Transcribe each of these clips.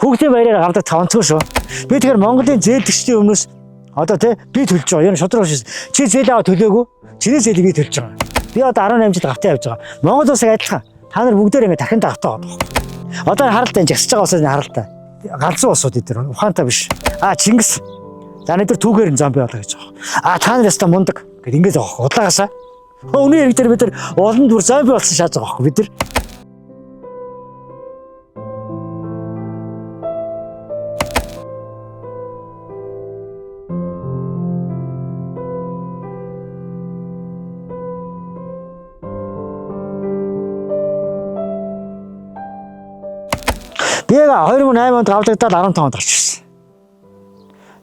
Хүүхдийн баяраар гавдаг таванцгүй шүү. Би тэгэхээр Монголын зээлдэгчдийн өмнөөс одоо тий би төлж байгаа. Энэ шудраг биш. Чи зээл аваа төлөөгүй. Чиний зээлийг би төлж байгаа. Би одоо 18 жил гавтаа явж байгаа. Монгол улсыг адилхан. Та нар бүгдээр ингэ дахин давтаа байгаа. Одоо харалтай энэ жагсаж байгаа улсыг харалтай. Галзуу улсууд эдгээр ухаантай биш. А Чингис. За энэ төр түүгээр нь зомби болоо гэж байгаа. А та нар яста мундаг гэд ингэж байгаа хөө. Удлаагаасаа. Өнөө хэрэг дээр бид нар уланд бүр зомби болсон шааж байгаа хөө бид нар. Би яг 2008 онд гавлагдаад 15 онд гарч ирсэн.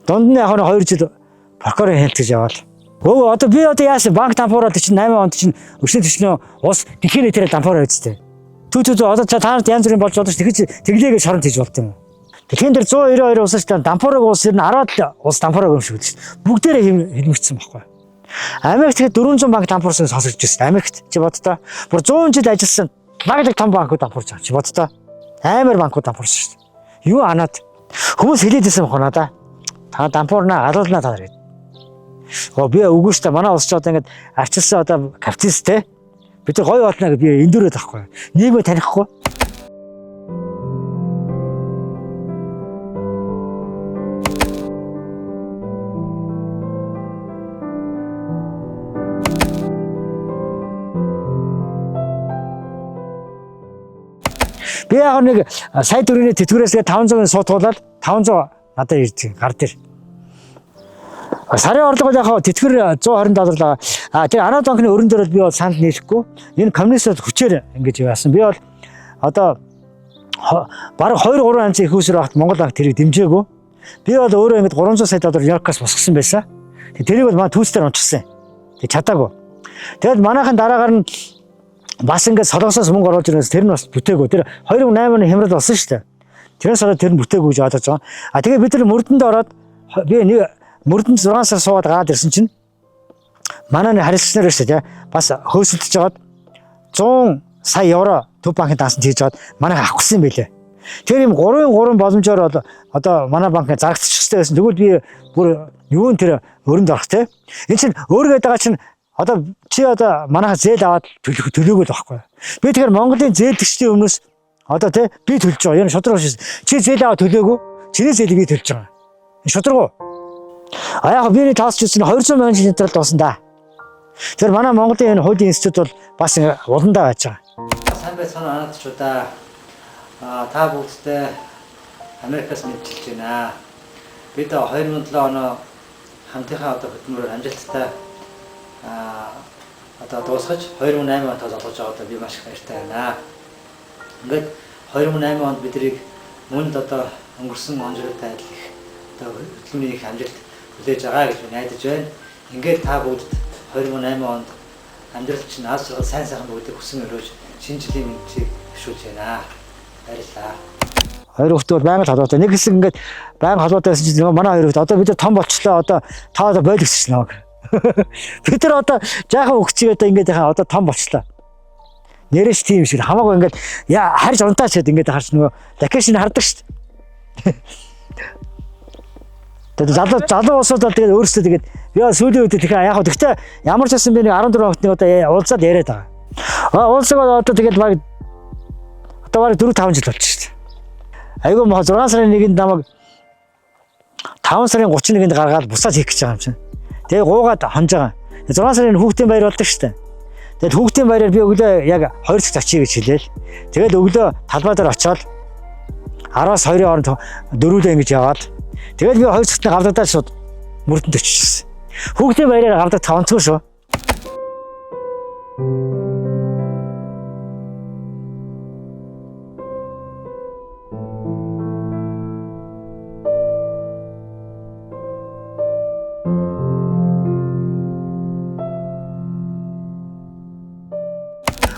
Дунд нь яг нь 2 жил прокурорын хээлт гэж яваал. Өө одоо би одоо яасан банк дампуураад чинь 8 онд чинь өчнө төчнөө ус дэлхийн нийтээр дампуураа үсттэй. Түү түү түү одоо та нарт янз бүрийн болж болно ш тэгэж тэглээгээ шоронд хийж болт юм уу? Дэлхийн дээр 192 улс шүү дээ. Дампуураг улс ер нь 10 л улс дампуураг юм шиг л шүү. Бүгдээрээ хэлмэгдсэн байхгүй. Америкт тэгэхээр 400 банк дампуурсан сонсогдож байсан. Америкт чи боддоо. Бүр 100 жил ажилласан лаглаг том банкуд дампуурч байгаа. Чи боддоо. Амар банкуд дампуурсан шүү дээ. Юу анаад хүмүүс хэлээд байсан бохоо надаа. Та дампуурнаа алуулнаа та нар гэд. Оо би үгүй шүү дээ. Манай улс ч одоо ингэж арчилсан одоо капиталисттэй. Бид нар гоё болно гэж би эндүрээд байхгүй. Нийгмээ танихгүй. Би яг нэг сая төгрөгийн тэтгэврээс 500-ын суудгуулаад 500 надад ирдэг гар дээр. Сарын орлого бол яг тэтгэвэр 120 доллар л. А тэр Араб банкны өрөн дээр бол би бол санал нийлэхгүй. Энэ коммунист бол хүчээр ингэж яасан. Би бол одоо бараг 2 3 янзын их усэр багт Монгол банк тэрийг дэмжээгүй. Би бол өөрөө ингэж 300 сая доллар Нью-Йоркоос босгосон байсан. Тэрийг бол манай түүстээр унчсан. Тэг чадаагүй. Тэгэд манайхан дараагаар нь бас ингээд солонгосоос мөнгө оруулж ирээс тэр нь бас бүтээгүй. Тэр 2008 оны хямрал болсон шүү дээ. Тэрээс одоо тэр нь бүтээгүй гэж ойлгож байгаа. А тэгээ бид нар мөрдөнд ороод би нэг мөрдөнд 6 сар суугаад гараад ирсэн чинь манай нэг харилцагч нар шүү дээ. Бас хөөсөлдөж жагаад 100 сая евро төв банкны даасан хийж жагаад манайх авахсан юм байлээ. Тэр юм 3-ын 3 боломжоор бол одоо манай банк зарагдчих хэрэгтэй байсан. Тэгвэл би бүр юун тэр өрөнд орох те. Энэ чинь өөр гэдэг байгаа чинь одоо чи одоо манайха зээл аваад төлөх төлөөгүй л байхгүй. Би тэгэхээр Монголын зээлдэгчдийн өмнөөс одоо те би төлж байгаа. Энэ шудраг биш. Чи зээл аваад төлөөгүй. Чиний зээлийг би төлж байгаа. Энэ шудраг уу? А яг би нэг тооцож үзсэн 200 мянган жилийн дараа дуусна да. Тэгэхээр манай Монголын энэ хуулийн институт бол бас уландаа байж байгаа. Сайн байцгаана анаадчудаа. Аа та бүгдтэй Америкаас мэдчилж байна. Бид 2007 оноо хамтынхаа одоо хөдөлмөрөөр амжилттай аа одоо дуусгаж 2008 онд золгож байгаадаа би маш их баяртай байна. Ингээд 2008 онд биднийг мөнд одоо өнгөрсөн он жилүүтэй адил их одоо хөдөлмөрийн их амжилт хүлээж байгаа гэж би найдаж байна. Ингээд та бүгдд 2008 онд амьдрал чинь аз жаргал сайн сайхан бүгдийг хүсэн өрөөж шинэ жилийн мэндийг дэвшүүлж байна. Баярлалаа. Хоёр хүүхдээ бол байнга л холбоотой. Нэг хэсэг ингээд байнга холбоотой байсан чинь нөгөө манай хоёр хүүхд одоо бид нар том болчлоо одоо та одоо ойлгочихсон намайг. Бид нар одоо жаахан хөвгчийг одоо ингээд яхаа одоо том болчлоо. Нэрэж тийм шиг хамаагүй ингээд яа харж унтаач гэд ингээд харж нөгөө локейшн хардаг шүү дээ. Тэгээд залуу залуу улсууд бол тэгээд өөрсдөө тэгээд би бол сүүлийн үед тэгэхээр яг хөө тэгтээ ямар ч байсан би нэг 14 хүүхдийг одоо уулзаад яриад байгаа. А уулзаг бол одоо тэгээд баг одоо баг 4 5 жил болчих шүү дээ. Айгүй мохо 6 сарын 1-нд намайг 5 сарын 31-нд гаргаад буцаад хийх гэж байгаа юм чинь. Тэгээ гуугаад хонж байгаа. 6 сарын хүүхдийн баяр болдог шүү дээ. Тэгээд хүүхдийн баяраар би өглөө яг 2 цагт очие гэж хэлээл. Тэгээд өглөө талбай дээр очиод 10-аас 2-ын хооронд дөрүүлээ ингэж яваад тэгээд би 2 цагт гавдагдаад шууд мөрдөнд очижсэн. Хүүхдийн баяраар гавдаг таванцгүй шүү.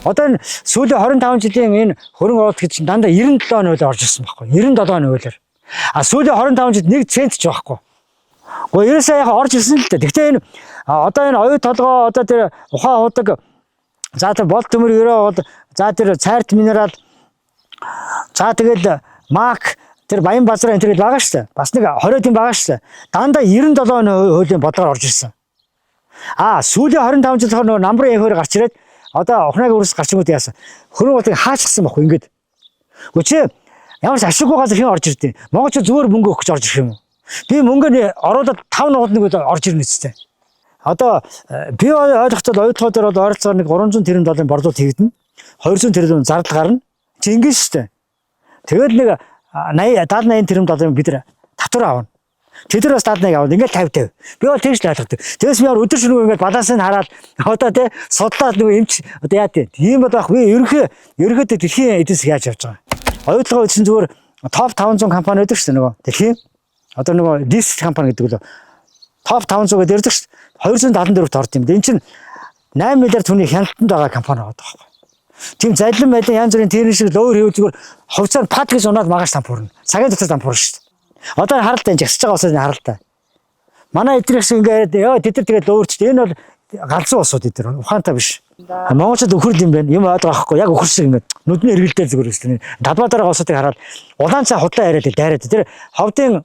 Одоо энэ сүүлийн 25 жилийн энэ хөрөнгө оруулалт гэж дандаа 97 нөлөө орж ирсэн байхгүй 97 нөлөөр. А сүүлийн 25 жилд 1 цент ч байхгүй. Гэхдээ ерөөсөө яг орж ирсэн л дээ. Гэхдээ энэ одоо энэ оюу толгой одоо тэр ухаан худаг за тэр бол төмөр ерөө бол за тэр цайрт минерал за тэгэл мак Тэр Баян базар энэ төр байгаа шүү дээ. Бас нэг 20 тийм байгаа шүү дээ. Дандаа 97 хуулийн бодлогоор орж ирсэн. А сүүлийн 25 жил болохоор нөгөө намбар янхаар гарч ирээд одоо ухнаагийн үрс гарчингууд яасан. Хөрөнгө бодлогыг хаачихсан байхгүй ингээд. Гэхдээ чи ямар ч ашиггүй газар хэн орж ирдیں۔ Монголч зүгээр мөнгө өгөх гэж орж ирэх юм уу? Би мөнгө нь оруулаад 5 нугад нэг орж ирнэ үстэй. Одоо би ойлгохдоо оюутлогоо дээр бол ойролцоогоор нэг 300 тэрбум долларын борлуулалт хийгдэнэ. 200 тэрбум зардал гарна. Чи ингэж штэ. Тэгэл нэг 80 70 80 тэрбум долларын бид нар татвар авна. Тэд нар бас 70 80 авна. Ингээл 50 50. Би бол тэгж л ойлгодог. Тэгээс би өдөр шөнөгүй ингээд балансыг хараад одоо тий судлаад нөгөө эмч одоо яа тий. Тийм бол байх. Би ерөнхийдөө дэлхийн эдийн засаг яаж явж байгаа. Оюутлогоо үдсэн зүгээр топ 500 компани байдаг шүү дээ нөгөө дэлхийн. Одоо нөгөө лист компани гэдэг лөө топ 500 гэдэг ярьдаг шүү дээ. 274-т орд юм. Энэ чинь 8 миллиард хүний хяналтанд байгаа компани байгаа байхгүй. Тийм залин байлан янз бүрийн тэрэн шиг лөөр хийвэл зүгээр хувьцаар пад гэж унаад магаш тампуурна. Цагийн дотор тампуурна шүү дээ. Одоо харалтай энэ жагсаж байгаа усыг харалтай. Манай эдрэх шиг ингээд ёо тэд нар тэгээд лөөрч. Энэ бол галзуу усууд эдэр ухаантай биш. Монголчууд өхөрл юм байна. Юм ойлгохгүй яг өхөр шиг ингээд нүдний эргэлдээр зүгээр өссөн. Талбай дээр усуудыг хараад улаан цай худлаа яриад дайраад тэр ховдын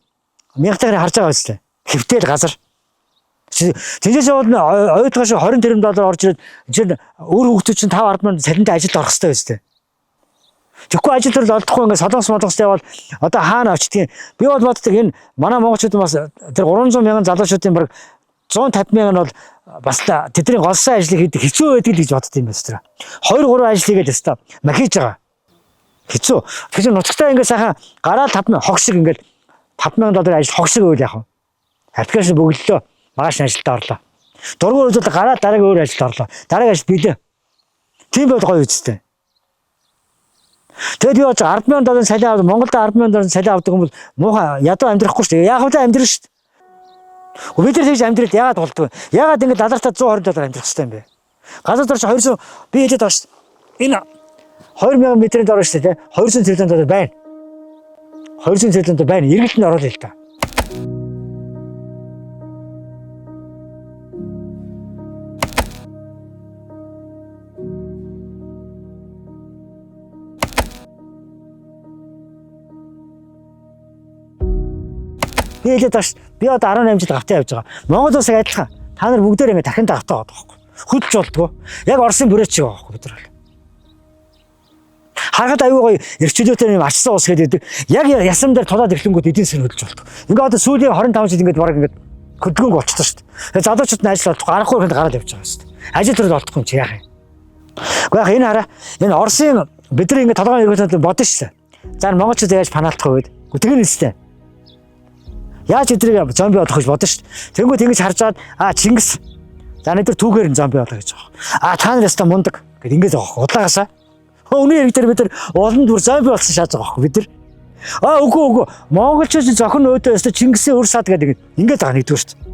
мянга харж байгаа үстэй. Хэвтэл газар. Тэндээс явал оюутлага шиг 20 тэрбум доллар орж ирээд чинь өөр хүүхдүүд чинь 5 10 мянган цалинтай ажилд орох хэрэгтэй байстай. Тэгэхгүй ажил төрөл олдохгүй ингээд солонгос молонгостой явбал одоо хаана очдгийг би бол боддог энэ манай монголчууд бас тэр 300 мянган залуучуудын бараг 150 мянган нь бол бас тэдний голсон ажлыг хийдэг хэцүү байдаг л гэж бодд юм байна тэр. 2 3 ажил хийгээд өстой махиж байгаа. Хэцүү. Тэр чинь нутагтаа ингээд сайхан гараал 5 мянга хог шиг ингээд 5 мянган долларын ажил хог шиг байвал яах вэ? Аппликейшн бөглөлөө. Маргааш ажилдаа орлоо. Дургуун үзэл гараад дараагийн өөр ажилд орлоо. Дараагийн ажил билээ. Тийм бол гоё үстэй. Тэгэд юу болж 100000 долларын цалин авдаг Монголд 100000 долларын цалин авдаг юм бол муухай ядуу амьдрахгүй шүү дээ. Яг л амьдрах шүү дээ. Бид нар тэгж амьдрал яагаад болдгоо? Яагаад ингэ далартаа 120 доллар амьдрах хэрэгтэй юм бэ? Газар дор чи 200 би хэлээд байгаа шүү дээ. Энэ 2000 метрийн дор шүү дээ, 200 тэрбум доллар байна. 200 тэрбум доллар байна. Эргэлтэнд оруулъя л та. Би хэлээд байгаа шүү. Би одоо 18 жил гавтаа явж байгаа. Монгол улсыг адилхан. Та нар бүгдээр ингэ дахин гавтаа байгаа байхгүй. Хөдөлж болдгоо. Яг Оросын бүрээч шиг байгаа байхгүй бид нар бол. Харахад аюу гоё эрчөлөөтэй юм ачсан ус гэдэг. Яг ясам дээр тулаад ирлэнгүүд эдийн засаг хөдөлж болдгоо. Ингээ одоо сүүлийн 25 жил ингээд бараг ингээд хөдөлгөөнг болчихсон шүү дээ. Тэгээ залуучууд нь ажил олдохгүй аргагүй ихэнд гараад явж байгаа шүү дээ. Ажил төрөл олдохгүй юм чи яах юм. Гэхдээ яг энэ хараа энэ Оросын бид нар ингээд толгойн эргүүлээд бодно шүү дээ. За монголчууд яаж панаалдах вэ гэдэг. Тэр нь үстэй. Яаж эдрийг зомби болох гэж бодно шүү дээ. Тэнгүүд ингэж харж аваад а Чингис за нэг төр түүгээр нь зомби болох гэж байгаа. А та нар яста мундаг гэд ингэж байгаа хөө. Удлаагаасаа. Өнөө хэрэг дээр бид нар улам бүр зомби болсон шааж байгаа хөө бид нар. А үгүй үгүй монголчууд зохин өөдөө яста Чингисийн өр сад гэдэг ингэж байгаа нэгдүгээр шүү дээ.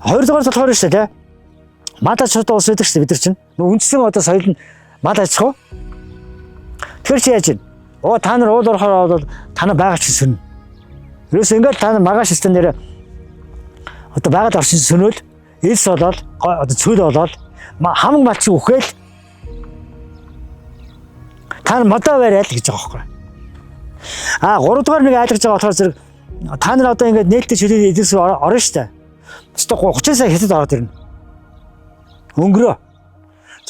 Хоёрдугаар болохоор шүү дээ. Мал аж ахуйтай улс байдаг шүү дээ бид нар чинь. Үндсэн одоо соёл нь мал аж ахуй. Тэгэхээр чи яаж вэ? Оо та нар уул уурхаар бол танаа байгаа ч сөрнө. Ерөөс ингээл та нар маргааш өстөн нэр одоо байгаль орчин сөнөөл элс болоод одоо цөл болоод хамаг малч үхэл та нар модоо барайл гэж байгаа байхгүй. А гуравдугаар нэг айлгаж байгаа болохоор зэрэг та нар одоо ингээд нээлттэй чөлөө эдийн орно шүү дээ. Өстө 30 сая хятад ороод ирнэ. Өнгөрөө.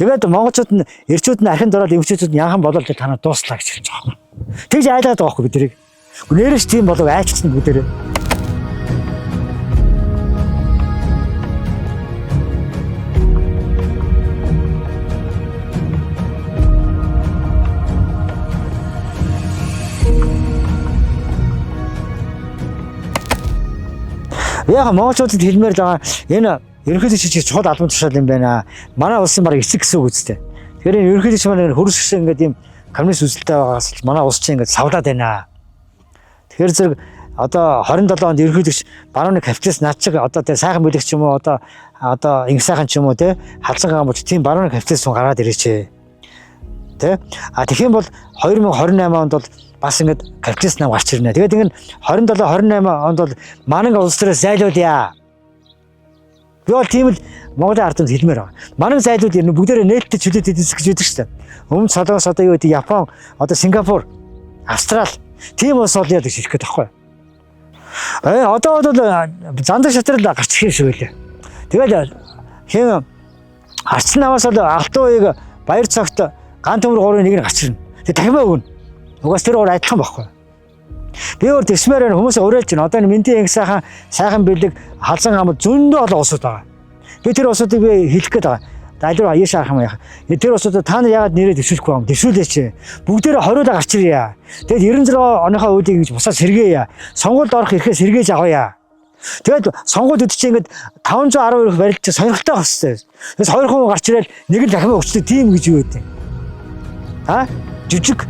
Тэгээд монголчууд нь эрчүүд нь архинд ороод эмчүүд нь янхан болол та нар дууслаа гэж хэлж байгаа байхгүй. Тэгж айлгаад байгаа байхгүй бид нарыг. Нэрээс тийм болов айчсан бүгдээрээ. Яг монголчуудад хэлмээр л байгаа энэ ерөнхийлөгч чинь чухал албан тушаал юм байна. Манай улсын бараг эцэг гэсэн үг үстэй. Тэгэхээр энэ ерөнхийлөгч маань хөрсгсөн ингээд ийм коммунист үзэлтэй байгаас манай улс чинь ингээд савлаад байна. Тэгэхээр зэрэг одоо 27 онд ерөнхийлөгч барууны капиталист над чиг одоо тэ сайхан бүлэг ч юм уу одоо инх сайхан ч юм уу тэ халзан гам болж тийм барууны капиталист хүн гараад ирээч. Тэ? А тэгэх юм бол 2028 онд бол бас ингээд капиталист нам гарч ирнэ. Тэгээд ингээд 27 28 онд бол мананг улс төрөөс зайлуулъя. Би бол тийм л Монголын ард түмэнд хэлмээр байгаа. Манан зайлуул ирнэ бүгдээрээ нээлттэй чөлөөт эдийн засаг гэж байдаг шүү дээ. Өмнө Солонгос одоо юу гэдэг Япон одоо Сингапур, Австрал Тийм ус олъё гэж хэлэх гээд байхгүй. Одоо бол зандаг шатрал гарч ирэх юм шиг байлаа. Тэгэл хэн арчин намаас бол алтан уяг баяр цагт ган төмөр гурвын нэг нь гарч ирнэ. Тэг дахимаа өгнө. Угаас тэр гур адилхан байхгүй. Би өөр тэгсмээр байна, хүмүүс уриалж байна. Одоо энэ мэндийн анги сайхан сайхан бэлэг халзан амд зөндөө олон улсууд байгаа. Би тэр улсуудыг би хэлэх гээд байгаа. Аль руу аяаш арах юм яах. Тэр улсуудад та нар яагаад нэрээ дэвшүүлэхгүй юм? Дэвшүүлээч. Бүгдээрээ хориулаа гарч ирье. Тэгэд 96 оныхоо үүдийг ингэж бусаа сэргээе. Сонгуульд орох эрхээ сэргээж авъя. Тэгээд сонгуульд өд чинь ингээд 512 их барилт чинь сонирхолтой байх хэвээр. Тэгээс 2 хүн гарч ирэл нэг л дахин өгчтэй тийм гэж юу гэдэг. А? Жижиг.